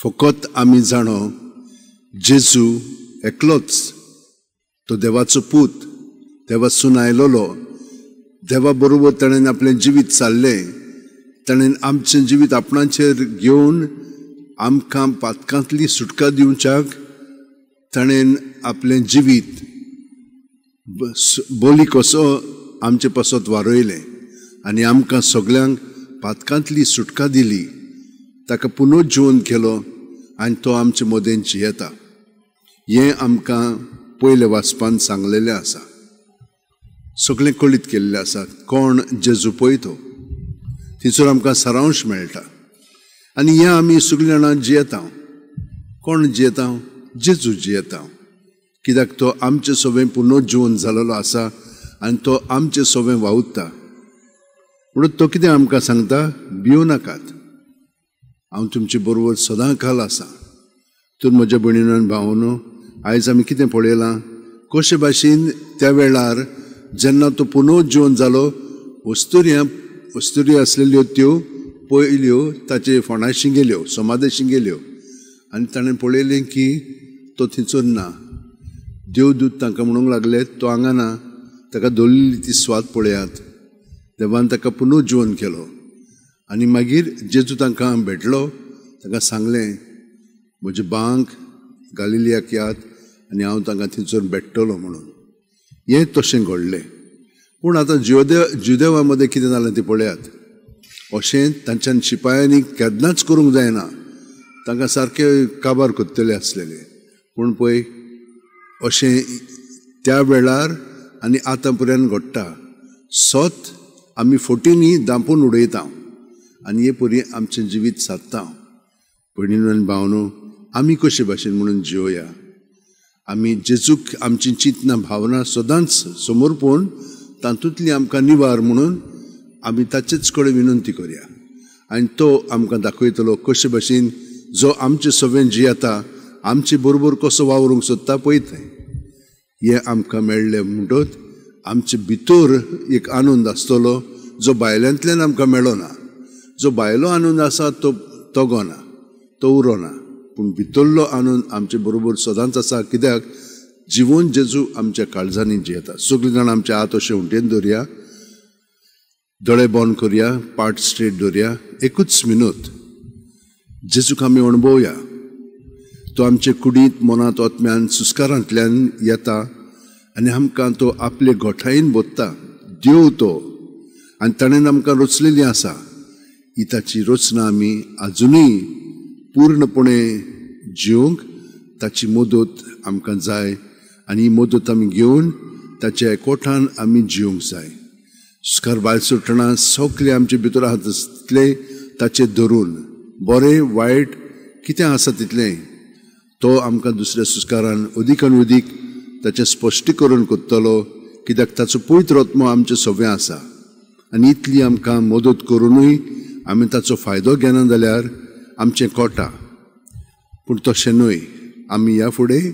फकत आमी जाणो जेजू एकलोच तो देवाचो पूत, देवासून आयलोलो, देवा बरोबर ताणें आपलें जिवीत चाललें, ताणें आमचें जिवीत आपणाचेर घेवन आमकां पातकांतली सुटका दिवच्याक ताणें आपलें जिवीत बोली कसो आमचे पासत वारयलें आनी आमकां सगल्यांक पातकांतली सुटका दिली. ताका पुनर्जिवन केलो आनी तो आमचे मदें जियेता. हें आमकां पयले वाचपान सांगलेलें आसा, सगळें कळीत केल्लें आसा. कोण जेजू पळय तो थंयसर आमकां सारांश मेळटा आनी हें आमी सगळीं जाणां जियेता. कोण जियेता? जेजू जियेता. कित्याक तो आमचे सवें पुनर्जिवन जालेलो आसा आनी तो आमचे सवें वावुरता. म्हणून तो कितें आमकां सांगता? भिवं नाकात, हांव तुमचे बरोबर सदां काल आसा. तर म्हज्या भयणीनो आनी भावांनो, आयज आमी कितें पळयलां, कशे भाशेन त्या वेळार जेन्ना तो पुनर्जिवन जालो, अस्तुरी आसलेल्यो त्यो पयल्यो ताचे फोंडाशी गेल्यो, समाधेशी गेल्यो आनी ताणें पळयलें की तो थंयसर ना. देवदूत तांकां म्हणूंक लागले, तो हांगा ना, ताका दवरिल्ली ती स्वाद पळयात. देवान ताका पुनर्जिवन केलो आनी मागीर जेजू तांकां भेटलो, तांकां सांगलें म्हजे बांक गालिलियाक यात आनी हांव तांकां थंयसर भेट्टलो म्हणून. हें तशें घडलें. पूण आतां जुदेवा मदें कितें जालें तें पळयात. अशें तांच्यान शिपायांनी केन्नाच करूंक जायना, तांकां सारकें काबार करतले आसलेले. पूण पळय अशें त्या वेळार आनी आतां पर्यंत घडटा. सत आमी फोटींनी दांपून उडयता आनी हे परी आमचें जिवीत सादता. भयणीनो आनी भावांनो, आमी कशे भाशेन म्हणून जियोया. आमी जेजूक आमची चिंतना भावना सदांच समोर पळोवन तातूंतली आमकां निवार म्हणून आमी ताचेच कडेन विनंती करया आनी तो आमकां दाखयतलो कशे भाशेन जो आमचे सवें जियेता आमचे बरोबर कसो वावरूंक सोदता पळय थंय. हें आमकां मेळ्ळें म्हणटच आमचे भितर एक आनंद आसतलो जो भायल्यांतल्यान आमकां मेळना. जो भायलो आनंद आसा तो तगोना, तो उरोना, पूण भितरलो आनंद आमचे बरोबर सदांच आसा. कित्याक जिवन जेजू आमच्या काळजांनी जियेता. सगळीं जाणां आमचे हात अशें हुंटेन दवरया, दोळे बंद करया, पाट स्ट्रेट दवरया. एकूच मिनूत जेजूक आमी अणभवया. तो आमचे कुडींत, मनांत, आत्म्यान, सुस्कारांतल्यान येता आनी आमकां तो आपले गोठायेन बोत्ता. देव तो आनी ताणें आमकां रचलेली आसा. ही ताची रचना आमी आजुनूय पूर्णपणे जिवंक ताची मदत आमकां जाय आनी ही मदत आमी घेवन ताच्या एकवटान आमी जिवंक जाय. सुस्कार भायर सुटना सगळें आमचे भितर आसा तितलें ताचें धरून, बरें वायट कितें आसा तितलें तो आमकां दुसऱ्या सुस्कारान अदीक आनी अदीक ताचें स्पश्टीकरण करतलो. कित्याक ताचो पवित्र आत्मो आमचें सवें आसा आनी इतली आमकां मदत करुनूय आमी ताचो फायदो घेना जाल्यार आमचें कोटा. पूण तशें न्हय, आमी ह्या फुडें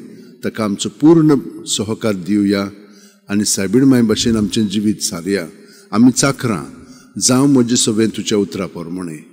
ताका आमचो पूर्ण सहकार दिवया आनी सायबीण माय भाशेन आमचें जिवीत सारया. आमी चाकरां जावं म्हजें सवें तुज्या उतरा प्रमाणें.